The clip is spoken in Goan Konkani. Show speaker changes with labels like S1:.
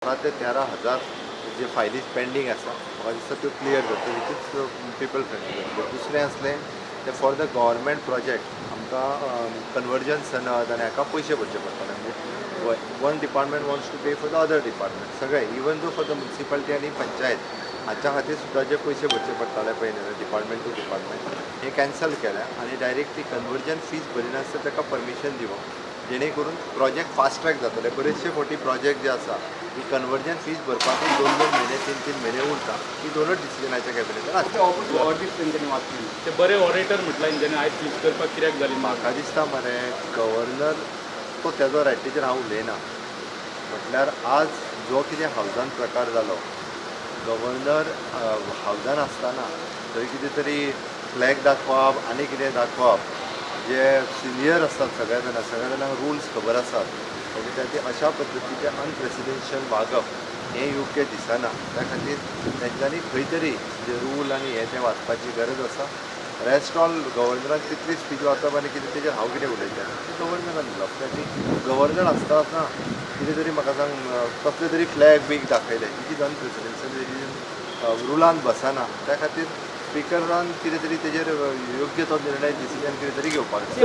S1: 12 ते 13 हजार जे फायली पेंडींग आसा, म्हाका दिसता त्यो क्लियर जातल्यो, which is people friendly जातले. दुसरें आसलें तें फॉर the government project आमकां कन्वर्जन सनद आनी हाका पयशे भरचे पडटाले. म्हणजे one department wants to pay for the other department. सगळे, even though for the municipality आनी पंचायत हाच्या खातीर सुद्दां जे पयशे भरचे पडटाले पळय डिपार्टमेंट टू डिपार्टमेंट, हे कॅन्सल केल्या आनी डायरेक्ट ती कन्वर्जन फीज भरिनासतना ताका परमिशन दिवप, जेणे करून प्रोजेक्ट फास्ट ट्रॅक जातले. बरेचशे फावटी प्रोजेक्ट जे आसा ही कन्वर्जन फीज भरपाकूच दोन दोन म्हयने, तीन तीन म्हयने उरता. ही दोनूच डिसिजनाच्या कॅबिनेटान आसता.
S2: ऑडिट तेंच्यांनी वाचली.
S3: ते बरे ऑरेटर म्हटला तेंच्यांनी, आयज स्पीच करपाक कित्याक जाली ना?
S1: म्हाका दिसता मरे, गव्हर्नर तो तेजो रायट, तेजेर हांव उलयना. म्हटल्यार आज जो कितें हावजान प्रकार जालो, गव्हर्नर हावजान आसतना थंय कितें तरी फ्लॅग दाखोवप आनी कितें दाखोवप, जे सिनियर आसतात सगळ्या जाणां, सगळ्या जाणांक रुल्स खबर आसात, ओके, त्या खातीर अशा पद्दतीचें अनप्रेसिडेन्शियल वागप हें योग्य दिसना. त्या खातीर तेंच्यांनी खंय तरी जे रूल आनी हें तें वाचपाची गरज आसा. रेस्ट ऑल, गव्हर्नरान कितली स्पीच वाचप आनी कितें तेजेर हांव कितें उलयतलें? तें गव्हर्नरान उलोवप. त्या खातीर गव्हर्नर आसता आसतना कितें तरी, म्हाका सांग, कसले तरी फ्लॅग बीग दाखयले, which is अनप्रेसिडेन्शियल, रुलान बसना. त्या खातीर स्पिकरान कितें तरी तेजेर योग्य तो निर्णय, डिसिजन कितें तरी घेवपाक जाय.